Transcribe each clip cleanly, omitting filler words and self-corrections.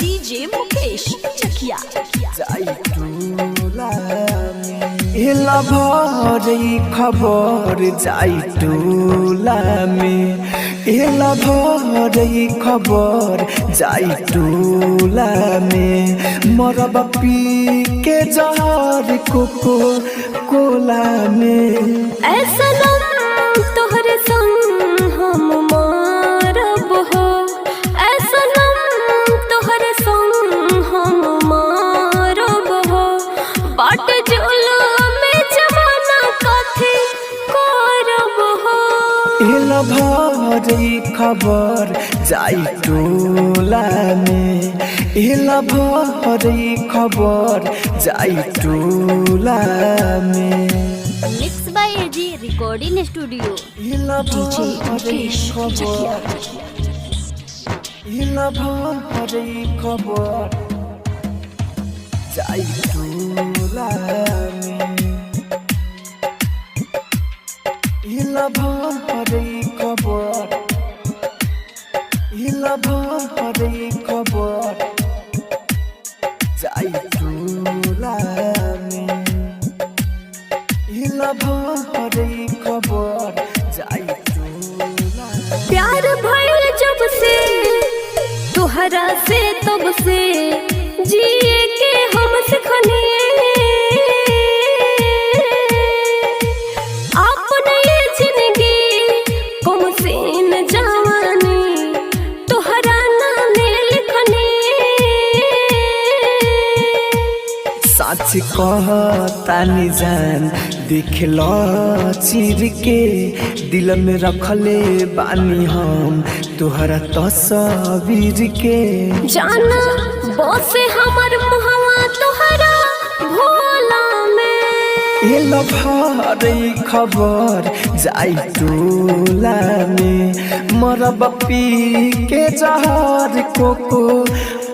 DJ Mukesh Chakiya. जाई टोला में एला भरे खबर जाई टोला में, एला भरे खबर जाई टोला में, मरब पी के जहर कोको कोला में। ऐसा नम तोहरे संग हम मारब हो, ऐसा नम तोहरे संग हम मारब हो, बाट जुलम में जमाना कथी करब हो। एला भरे खबर जाई टोला में, एला भरे खबर जाई टोला में। Mix by AG recording studio. एला डीजे भरे मुकेश चकिया। खबर, एला भरे खबर जाई टोला में, एला भरे खबर, एला भरे खबर जाई टोला में, एला भरे खबर जाई टोला। प्यार भइल जब से तोहरा से तब से जिए के हम सिखनी, अपने ये जिंदगी कम से न जवानी तोहरा नाम लिखनी। साच कहतानी जान देखल चिर के दिल में रखले बानी हम तोहरा तस्वीर के। जाना बसे हमर मुहवा तोहरा भोला में। एला भरे खबर जाई टोला में, मरब पी के जहर कोको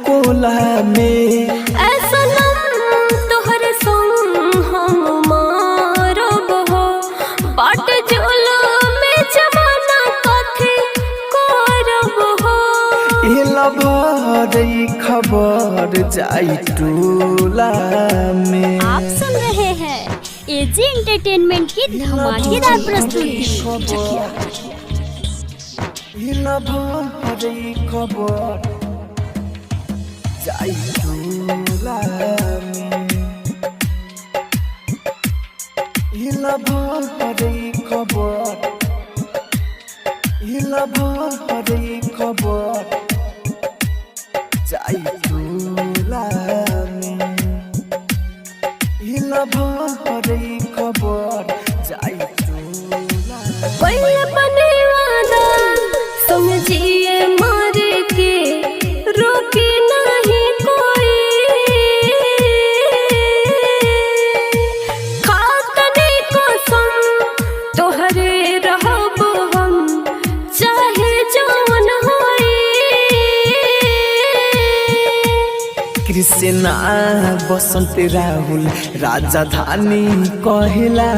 कोला में। ऐसा नम तोहरे संग हम मारब हो, बाट जुलम में जमाना कथी करब हो। एला भरे खबर जाई टोला में। आप सुन रहे हैं एजी एंटरटेनमेंट की धमाकेदार प्रस्तुति। एला भरे खबर जाई टोला में, एला भरे खबर, एला भरे खबर जाई टोला में, एला भरे खबर जाई टोला। पहले बने वादा समझिए मारे के रोके नहीं कोई, खातने कसम तोहरे रहब हम चाहे जौन होई। कृष्णा बसंत राहुल राजा धानी कहेला,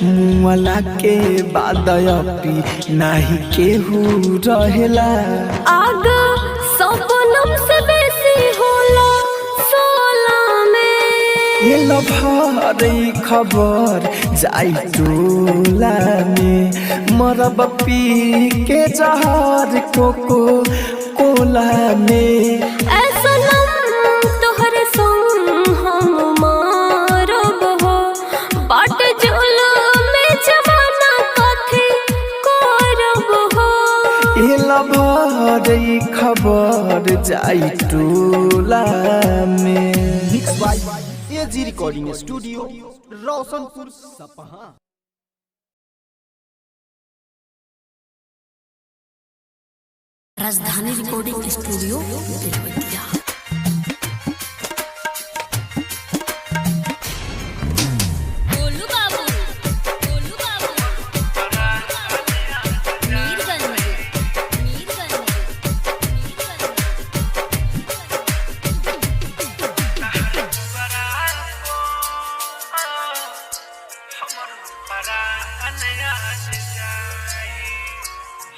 मुआला के बादयपी नाही केहू रहेला। आग सपनम से बेसी होला सोला में। एला भरे खबर जाई टोला में, मरब पी के जहर कोको कोला में। ऐसा नम तोहरे संग हम मारब हो, बाट जुलम में जमाना कथी करब हो। एला भरे खबर जाई टोला में। Mix by AG recording studio Roshanpur Sapaha. Rajdhani recording studio Belwatiya. Golu Babu, Golu Babu, Mirganj, Mirganj, Mirganj.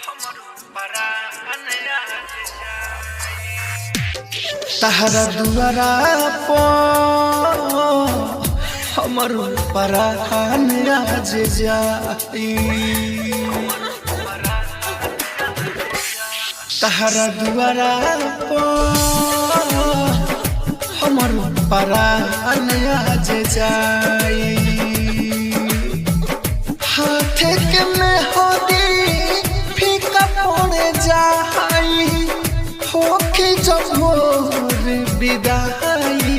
हमर तहरा दुआरा पर हमर परान आज जाई। तहरा दुआरा पर हमर परान आज जाई। हाथे के में होदी फीका पड़े जाई, होके जब मोर विदाई।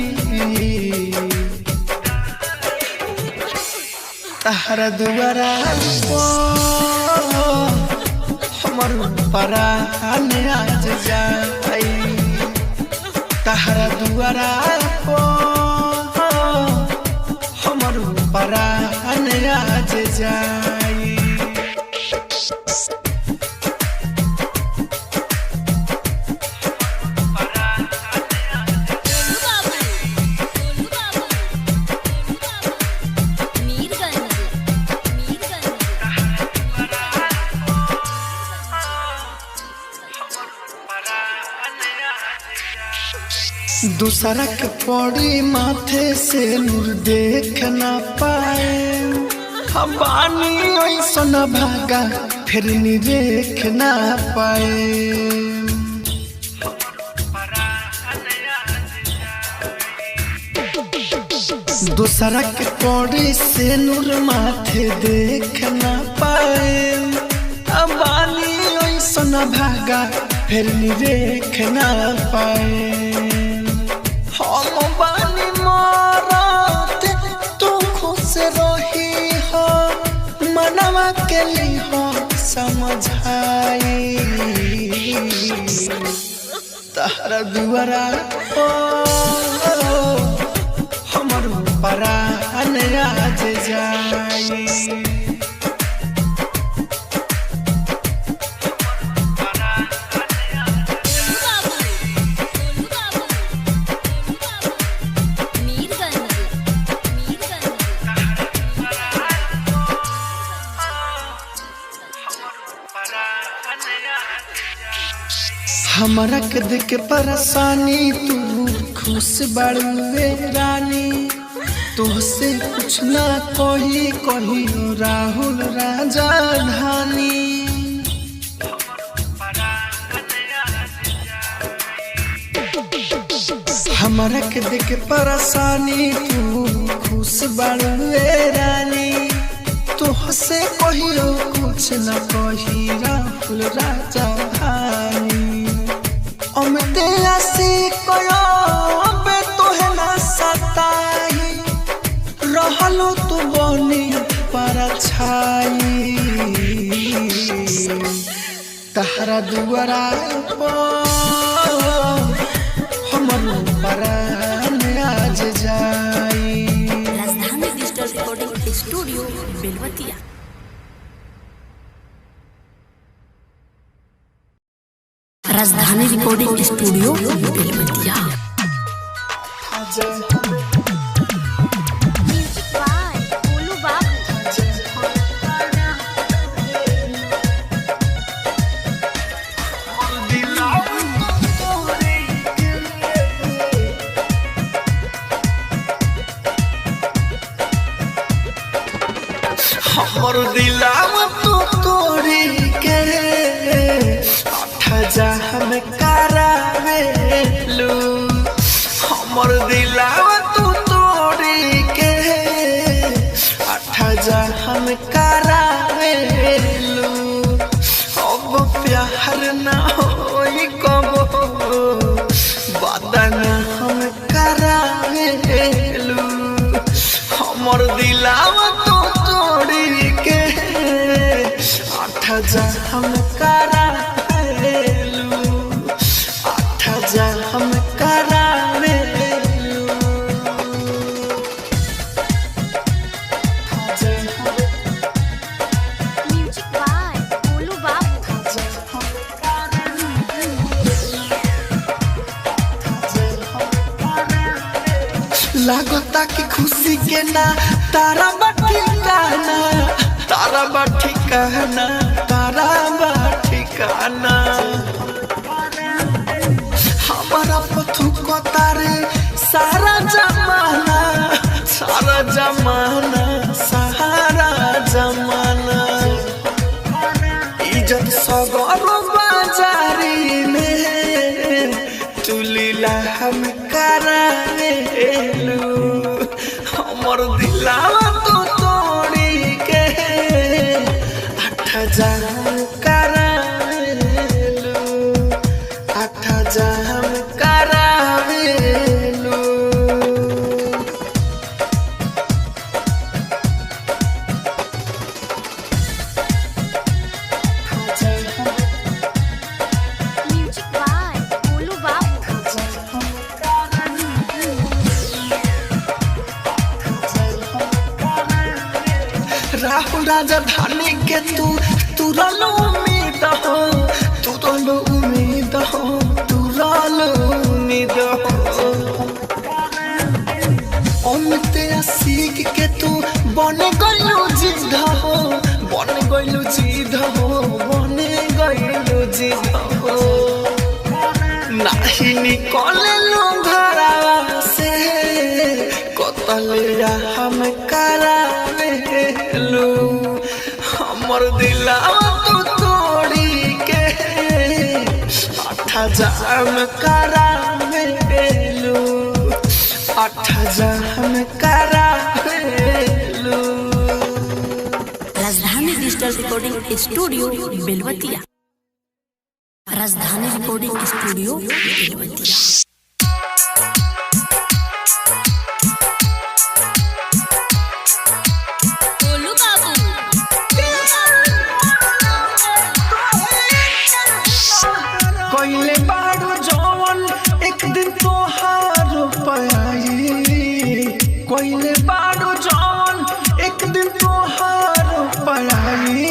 तहरा दुआरा पर हमर परान आज जाई। तहरा दुआरा पर हमर परान आज जाई। गोलू बाबू, गोलू बाबू, गोलू बाबू, मीरगंज, मीरगंज। दूसरा के पड़ी माथे से नूर देख ना पाए, हम बानी ऐसन भागा फिर निरेख ना पाए। दूसरा के पड़ी से नूर माथे देख ना पाए, अब बानी ऐसन भागा फिर निरेख ना पाए। हम बानी मारत तू खुश रही हो, मनवा के लिए समझाई। तहरा दुआरा ओ हमर परान आज जाई। गोलू बाबू, गोलू बाबू, गोलू बाबू, मीरगंज, मीरगंज। हमरा के देख परेशानी तू खुश बड़ुए रानी, तुहसे कुछ ना कही कही राहुल राजा धानी। हमरा के देख परेशानी तू खुश बड़ुए रानी, तुहसे कहियो कुछ ना कही राहुल राजा धानी। अमते आसी कयो बे तोहे ना सताई, रहलो तू बनी पर छाई। तहरा दुआरा पर हमर परान आज जाई। Rajdhani digital recording studio Belwatiya. Rajdhani recording studio Belwatiya. Music by Golu Babu. हमर दिलाव तू तोड़ी के अठ हम करावेलू। हमर दिलाव तू तोड़ी के अठ हम करावेलू। अब प्यार ना होई कबो बदन हम करावेलू। हमर दिलाव तू तोड़ी के आठ हम करावेलू। आठ हम करावेलू। म्यूजिक बाय गोलू बाबू। लागता कि खुशी के ना तारा बा ठिकाना, तारा बा ठिकाना, तारा बा ठिकाना। हमारा पथु को तारे सारा जमाना, सारा जमाना, सारा जमाना। इज्जत सगर बाजारी में तुलीला हम करावेलू। हमर दिलावा तो तोड़ी के आठ जाम करावेलू, आठ जाम करावेलू। म्यूजिक बाय गोलू बाबू। राहुल राजधानी के तू तुरल उम्मीद हो, तुरल उम्मीद हो, तुरल उम्मीद हो। अमित सीख के तू बन गइलू जिद हो, बन गइलू जिद हो, बन गइलू जिद हो। नाही निकललू घरवा से कतल हम करावेलू। हमर दिलावा तू तोड़ी के आठ जाम करावेलू, आठ जाम करावेलू। Rajdhani digital recording studio Belwatiya. Rajdhani recording studio Belwatiya. Golu Babu. कइले बारू जवन एक दिन तोहार पाई, कइले बारू जवन एक दिन तोहार पाई।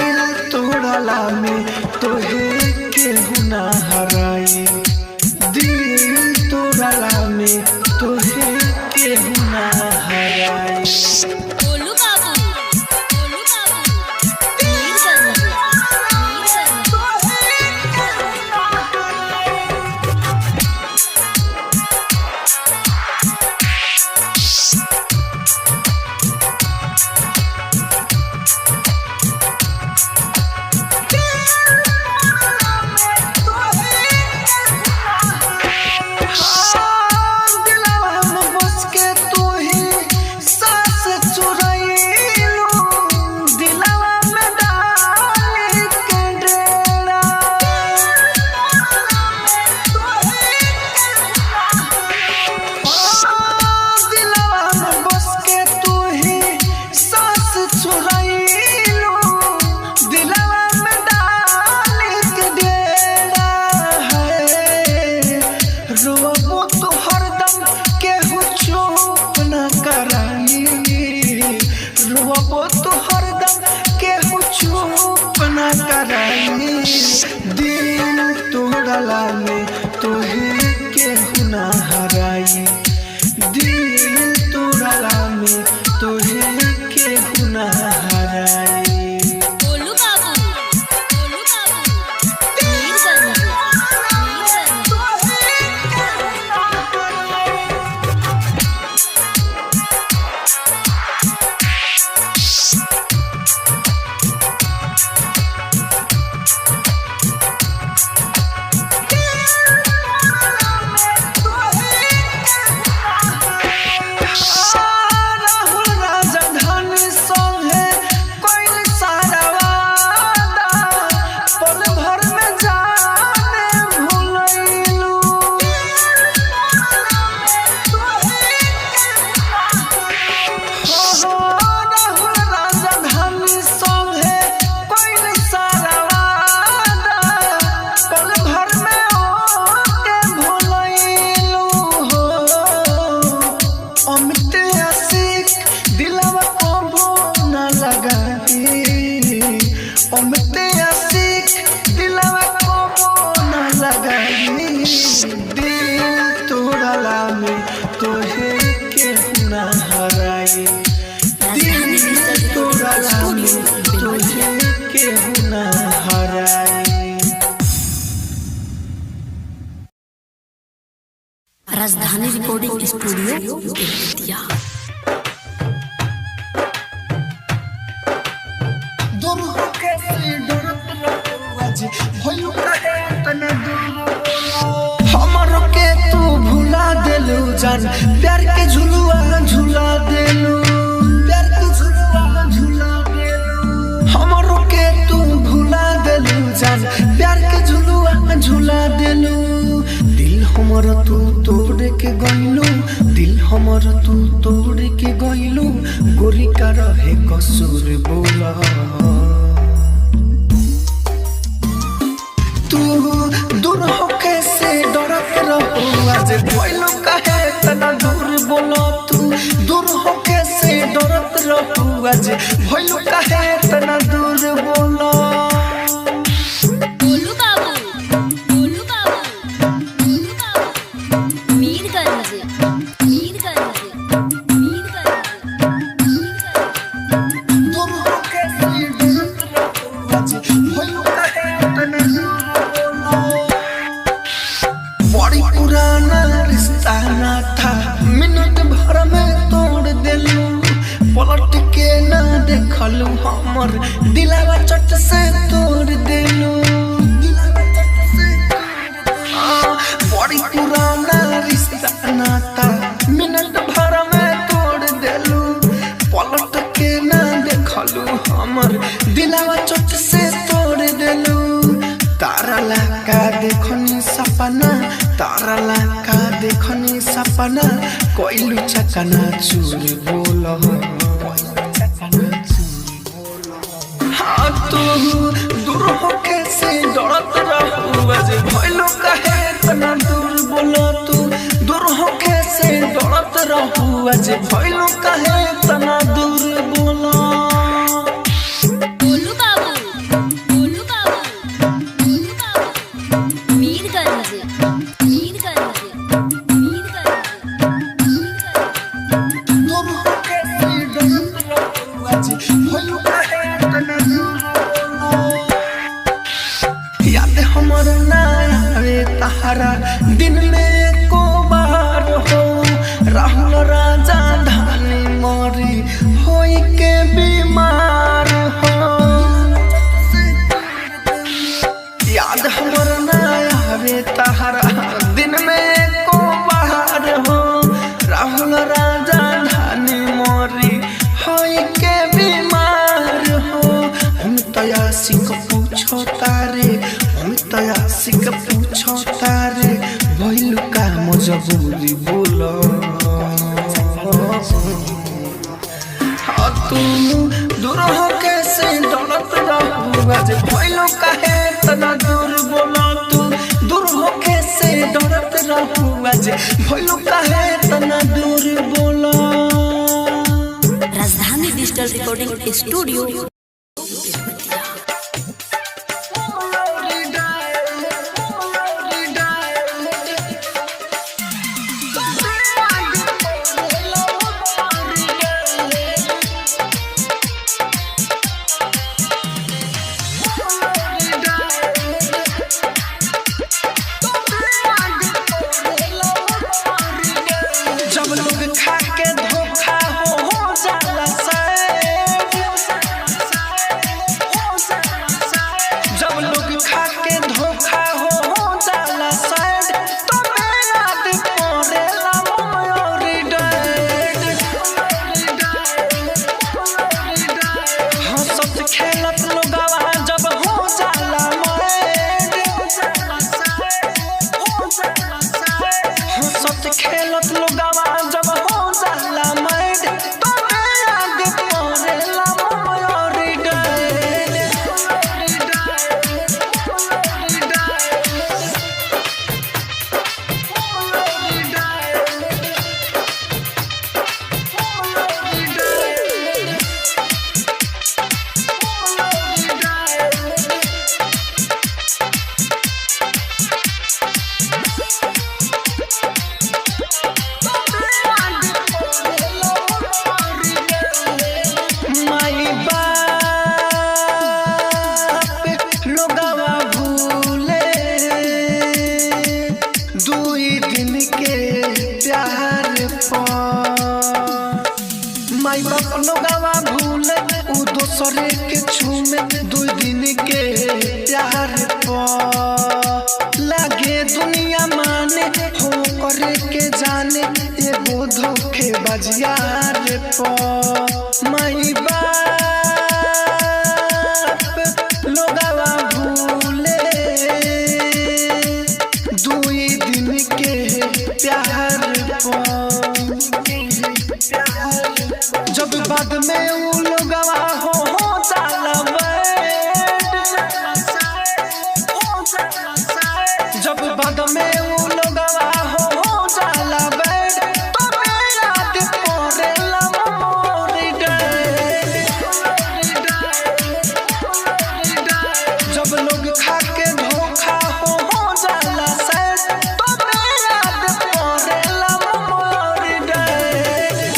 दिल तोड़ला में तोहे केहू ना हराई, दिल तोड़ला में तोहे केहू ना हराई। गोलू बाबू, गोलू बाबू, मीरगंज, मीरगंज। दिलवा में बस के तू ही सास चुरैलू, दिलवा में डाल के डेरा। दिलवा में बस के तू ही सास चुरैलू, दिलवा में डाल के डेरा है। रोबो तो हरदम केहू चुप न कराई, रोबो तो हरदम केहू चुप न कराई। दिल तोड़ला में तोहे केहू ना हराई, दिल तोड़ला में तोहे केहू ना हराई। गोलू बाबू, गोलू बाबू, मीरगंज, मीरगंज। राहुल राजधानी संगे कोई सारा वादा, पल भर में जाने भुलैलू। राहुल राजधानी संगे कोई सारा वादा, पल भर में ओके भुलैलू हो। अमित आशिक दिलवा कबो न लगाई, अमित आशिक दिलवा कबो न लगाई। दिल तोड़ला में तोहे केहू ना हराई, राजधानी दिल डिजिटल रिकॉर्डिंग तोड़ला स्टूडियो में बेलवतिया। तोहे केहू ना हराई। Rajdhani recording studio Belwatiya. दूर होके से डरत रहू आज भइलू काहे तना दूर हमर के तू भुला देलू जान प्यार के झुलुआ झुला देलू प्यार के झुलुआ झुला देलू हमर के तू भुला देलू जान प्यार के झुलुआ झुला देलू दिल हमर तू तोड़ के गइलू दिल हमर तू तोड़ के गइलू गोरी का रहे कसूर बोला तू दूर होके से डरत रहू आज भइलू काहे तना दूर बोलो तू दूर होके से डरत रहू आज भइलू काहे तना दूर बोलो। गोलू बाबू, गोलू बाबू, गोलू बाबू, मीरगंज, मीरगंज, मीरगंज, मीरगंज। दूर होके से डरत रहू आज भइलू काहे तना दूर बोलो। बड़ी पुराना रिश्ता ना था मिनट भर में तोड़ देलू पलट के ना देखलू हमर दिलावा चट से तोड़ देलू दिलावा चट से तोड़ देलू। आ, बड़ी पुराना रिश्ता ना था मिनट भर में तोड़ देलू पलट के ना देखलू हमर दिलावा चट से तोड़ देलू तारा लाका देखनी सपना तारा लाका देखनी सपना कोइलू चकना चूर बोल हाँ तू दूर होके से डरत रहू आज भइलू काहे तना दूर बोल तू दूर होके से डरत रहू आज भइलू काहे तना दूर बोल। गोलू बाबू, गोलू बाबू, गोलू बाबू, मीरगंज, मीरगंज, मीरगंज, मीरगंज। दूर होके से डरत रहू आज भइलू काहे तना दूर बोल। याद हमर ना आवे तहारा दिन में एको बार हो राहुल राजा धानी मरी होई के बीमार हो याद हमर ना आवे तहारा दिन में एको बार हो राहुल राजा धानी मरी होई के बीमार हो हम तयासिक पूछो तारे हम तयासिक पूछो तारे भइलू का मजबूरी बोलो हाँ तू दूर होके से डरत रहू आज भइलू काहे तना दूर बोलो तू दूर होके से डरत रहू आज भइलू काहे तना दूर बोलो। Rajdhani digital recording studio Belwatiya. जब लोग खा के धोखा हो जाला से दुई दिन के प्यार पर। माई बाप लोगावा भूले उ दोसरे के छूमे दुई दिन के प्यार पर। लागे दुनिया माने हो करे के जाने एगो धोखे बजियार पर। माई बाप लोगावा भूले दुई दिन के प्यार पर। जब बाद में उ लोगवा हो जाला बैठ, जब बाद में उ लोगवा हो जाला बैठ, तो याद पड़ेला मोर डैड। जब लोग खा के धोखा हो जाला सैड, तो याद पड़ेला मोर डैड।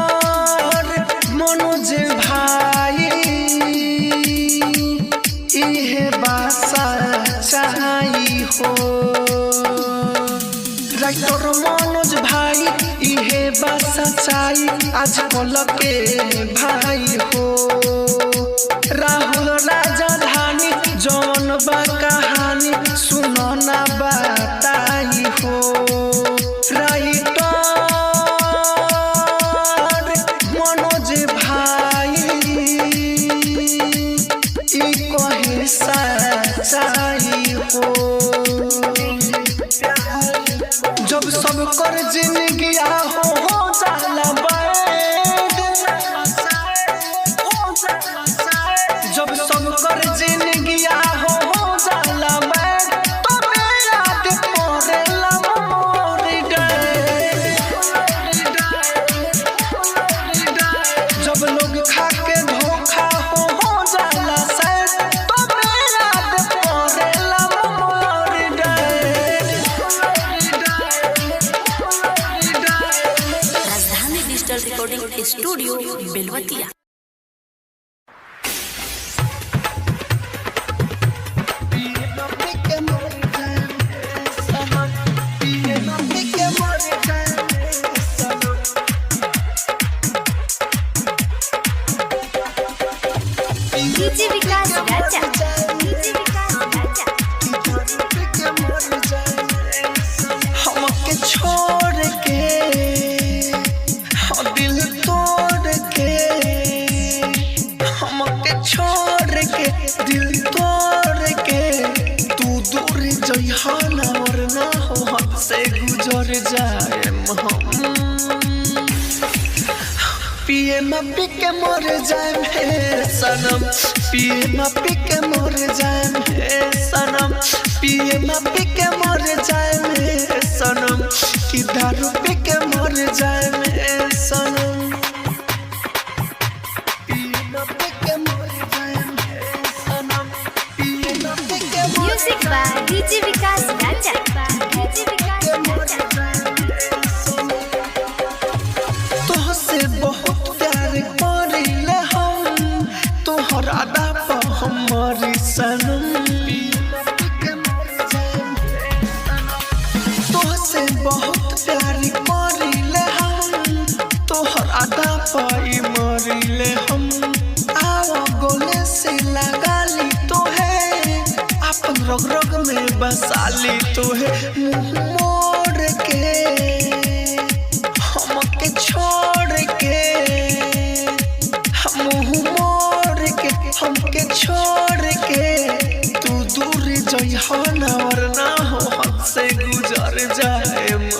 राइटर मनोज भाई इहे बासा चाही हो। राइटर मनोज भाई इहे बासा चाही आजकल के भाई हो। राहुल राजधानी जौन बा कहानी सुनो ना बताई हो। राइटर मनोज भाई ई कहे सच्चाई हो। जब सब कर जिंदगी हो जाला बैठ, जब सब कर जिंदगी हो जाला बैठ, तो याद पड़ेला मोर डैड। जब लोग खा के धोखा हो जाला सैड, तो याद पड़ेला मोर dad. Rajdhani digital recording studio Belwatiya. DJ Vikas Raja, DJ Vikas Raja. हमके छोड़ के हाँ दिल तोड़ के, हमके छोड़ के दिल तोड़ के तू दूर जइहा ना वरना हो हद से गुजर जाए हम। पिए पी के मर जाए हे सनम, पिए पी के मर जाए हे सनम, पिए पी के मर जाए हे सनम, कि दारू पी के मर जाए हे सनम। पिए पी के मर जाए हे सनम, पिए पी के मर Music by DJ Vikas Raja, DJ Vikas Raja. तोहसे बहुत प्यार करीले हम, तोहर अदा पर हमारी सनम। तोहसे बहुत प्यार करीले हम, तोहर अदा पर मरीले हम। आओ गोले से लगा ली तोहे, अपन रग रग में बसा ली तोहे। मुँह मोड़ के हमके छोड़ के, मुँह मोड़ के हमके छोड़ के तू दूर जइहा ना वरना हो हद से गुजर जाए हम।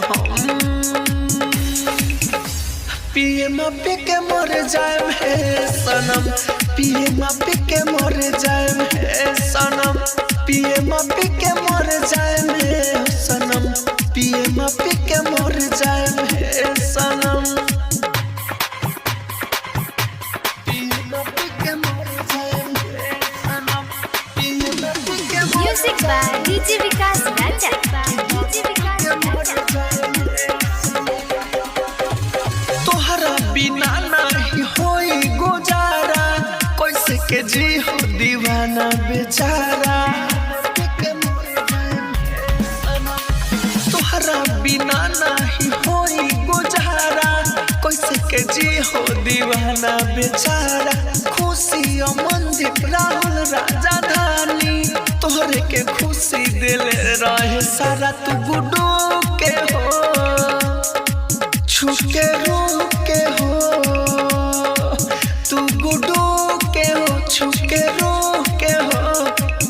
पिए पी के मर जाए हे सनम, पिए पी के मर जाए हे सनम, पिए पी के मर जाए हे सनम, पिए पी पी के मर जाए हे सनम। पिए पी के मर जाए हे सनम, पिए पी के मर music by DJ Vikas Raja. DJ Vikas Raja. तोहरा बिना नहीं होई गुजारा, कैसे के जी हो दीवाना बेचारा। तोहरा बिना नहीं होई गुजारा, कैसे के जी हो दीवाना बेचारा। खुशी अमनदीप राहुल राजा धानी, तोहरे के खुशी दिले रहे सारा। तू गुडू के हो, छुके रोके हो, तू गुडू के हो, छुके रोके हो।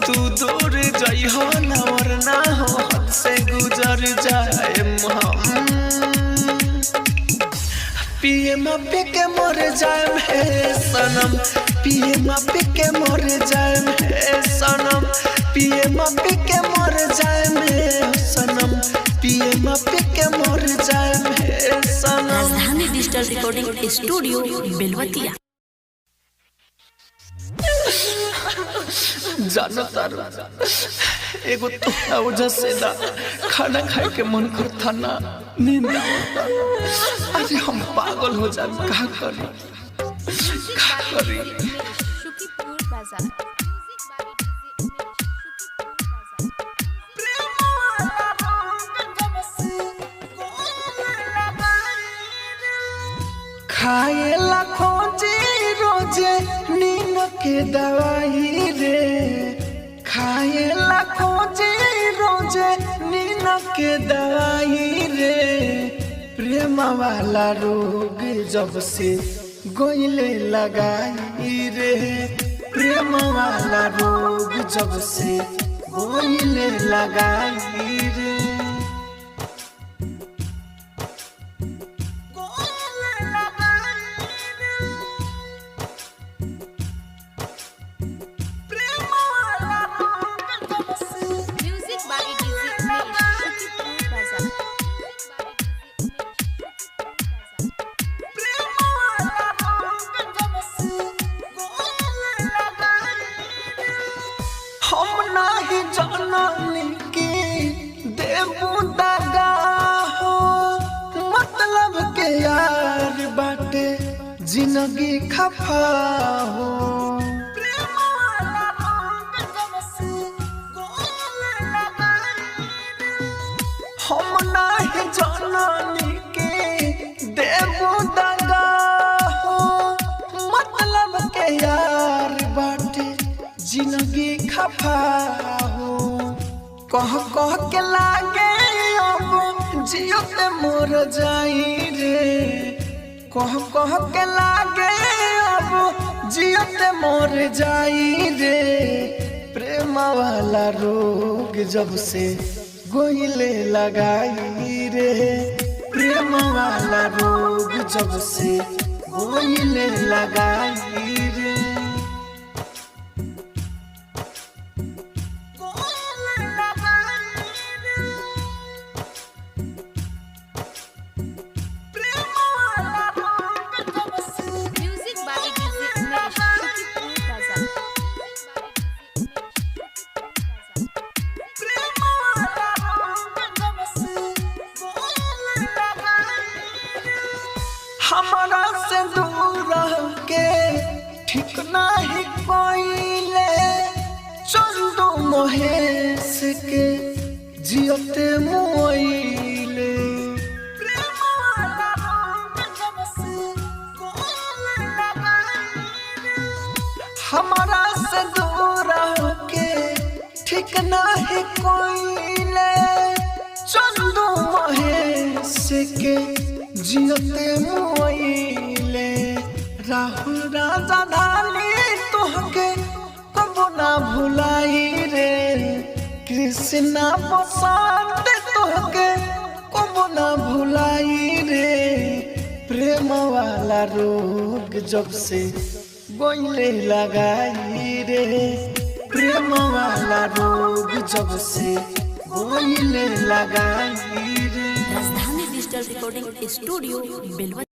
तू दूर जाइ हो ना वरना हो हद से गुजर जाए हम। पिए पी के मर जाए हे सनम, पिए पी के मर जाए हे सनम, पिए पी के मर जाए हे सनम, पिए पी के मर जाए हे सनम। Rajdhani digital recording studio Belwatiya. जानो तारू, एगो तोहरा वजह से ना खाना खाए के मन करता ना नींद आवता। अरे हम पागल हो जाए, का करी का करी। शुकीपुर बाजार। खाए ला खोजे रोजे नींद के दवाई रे, खाए ला खोजे रोजे नींद के दवाई रे। प्रेम वाला रोग जब से गोइले लगाई रे, प्रेम वाला रोग जब से गोइले लगाई रे। Music by DJ Umesh. Shukipur बाजार। हम नाही जाननी के देबू दागा हो, मतलब के यार बाटे जिंदगी खफा हो। हम नाही जाननी के देबू दागा हो, मतलब के यार बाटे जिंदगी खफा हो। कह कह के लागे अब जियो ते मोर जाई रे, कह कह के लागे अब जियो ते मोर जाई रे। प्रेम वाला रोग जब से गोइले लगाई रे, प्रेम वाला रोग जब से गोइले लगाई रे। Music by DJ Umesh. Shukipur बाजार। हमारा से दूर रह के ठीक नहीं कोइले, चंदू महेश के जियते मोइले। हमारा से दूर रह के ठीक नहीं कोइले, चंदू महेश के जियते मोइले। राहुल राजा धाली तोहके कबो ना भुलाई रे, कृष्णा बसंत तोहके कबो ना भुलाई रे। प्रेम वाला रोग जब से गोइले लगाई रे, प्रेम वाला रोग जब से गोइले लगाई रे। Digital recording studio Belwati.